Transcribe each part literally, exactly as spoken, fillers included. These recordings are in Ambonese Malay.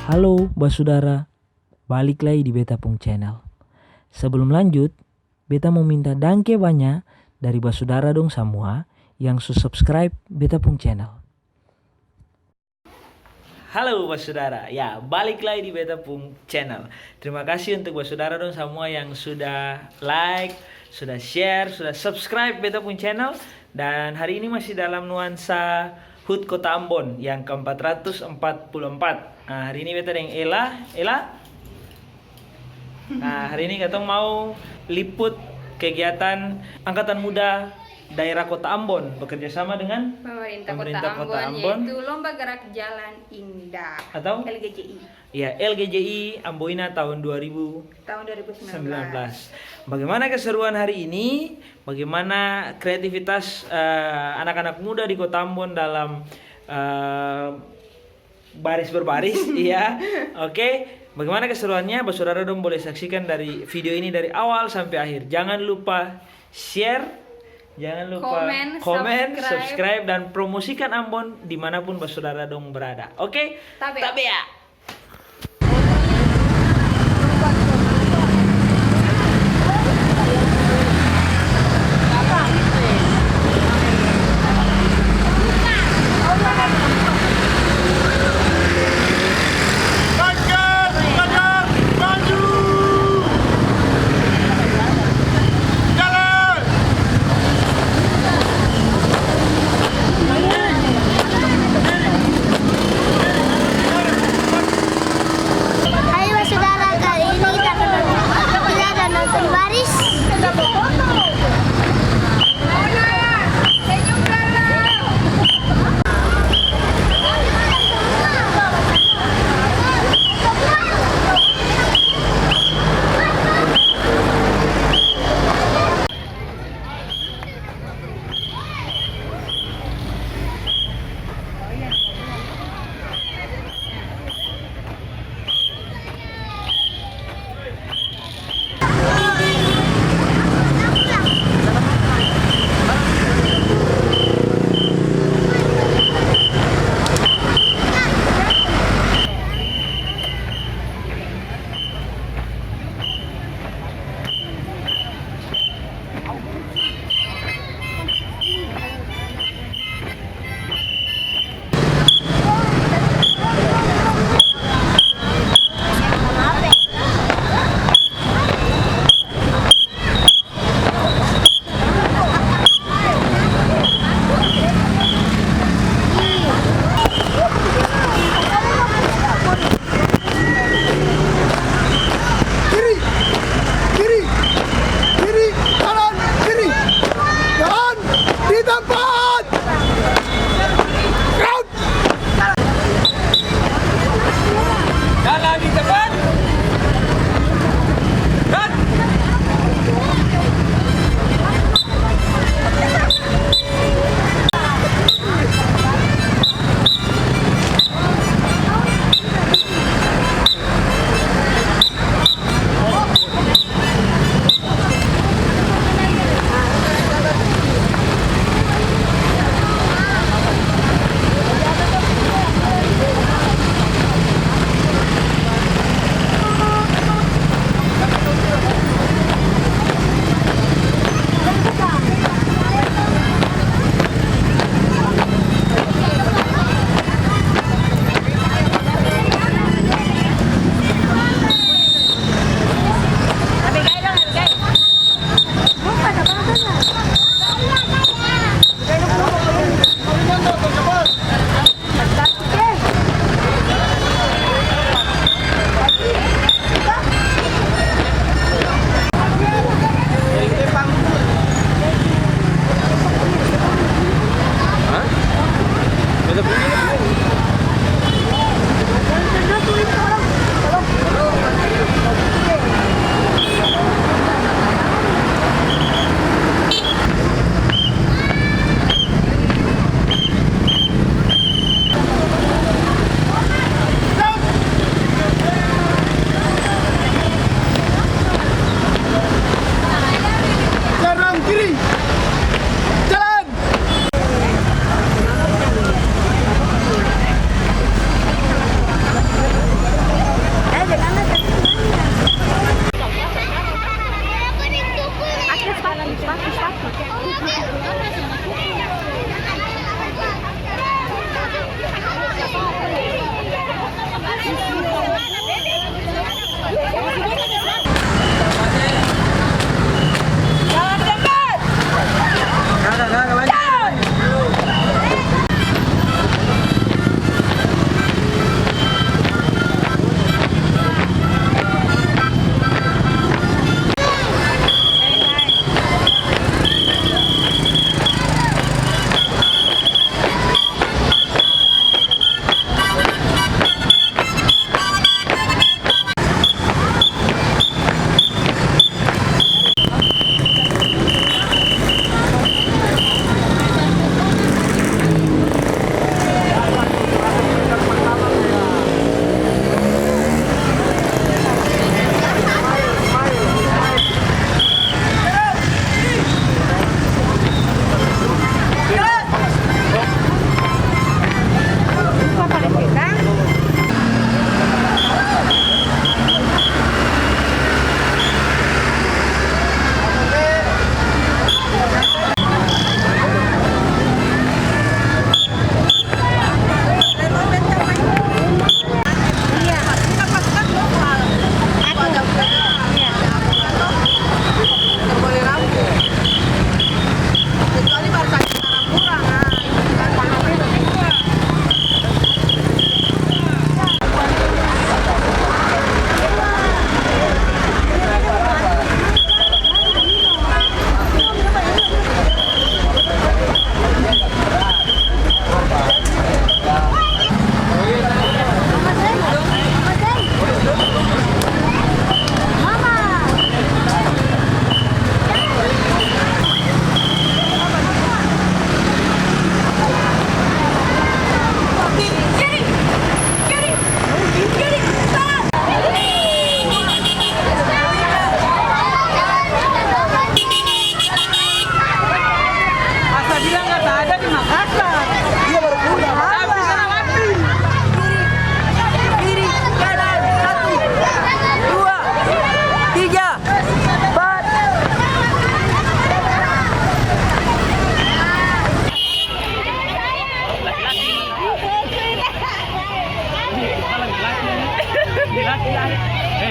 Halo basudara, balik lai di beta pung channel. Sebelum lanjut, beta mo minta dangke banya dari basudara dong samua yang su subscribe beta pung channel. Halo basudara, ya balik lai di beta pung channel. Terima kasih untuk basudara dong samua yang sudah like, sudah share, sudah subscribe beta pung channel. Dan hari ini masih dalam nuansa HUT Kota Ambon yang keempat ratus empat puluh empat. Nah, hari ini beta deng Ella. Ella? Nah, hari ini katong mau liput kegiatan Angkatan Muda Daerah Kota Ambon bekerja sama dengan Pemerintah Kota Pemerintah Kota Ambon, Ambon. Yaitu Lomba Gerak Jalan Indah. Atau? L G J I. Ya, L G J I Amboina tahun dua ribu sembilan belas. Tahun dua ribu sembilan belas. Bagaimana keseruan hari ini? Bagaimana kreativitas, eh, anak-anak muda di Kota Ambon dalam, eh, baris berbaris, iya. Oke, bagaimana keseruannya? Basudara dong boleh saksikan dari video ini dari awal sampai akhir. Jangan lupa share, jangan lupa komen, komen, subscribe, subscribe, dan promosikan Ambon dimanapun basudara dong berada. Oke? Tabea. Tabea.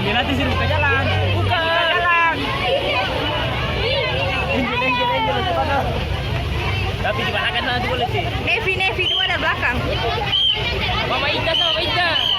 Dia nanti suruh buka jalan. Buka jalan. Angel, Angel, Angel, cepat dong. Tapi di belakang sana tuh boleh sih. Nevi, Nevi, dua dari belakang. Mama Ida sama Mama Ida.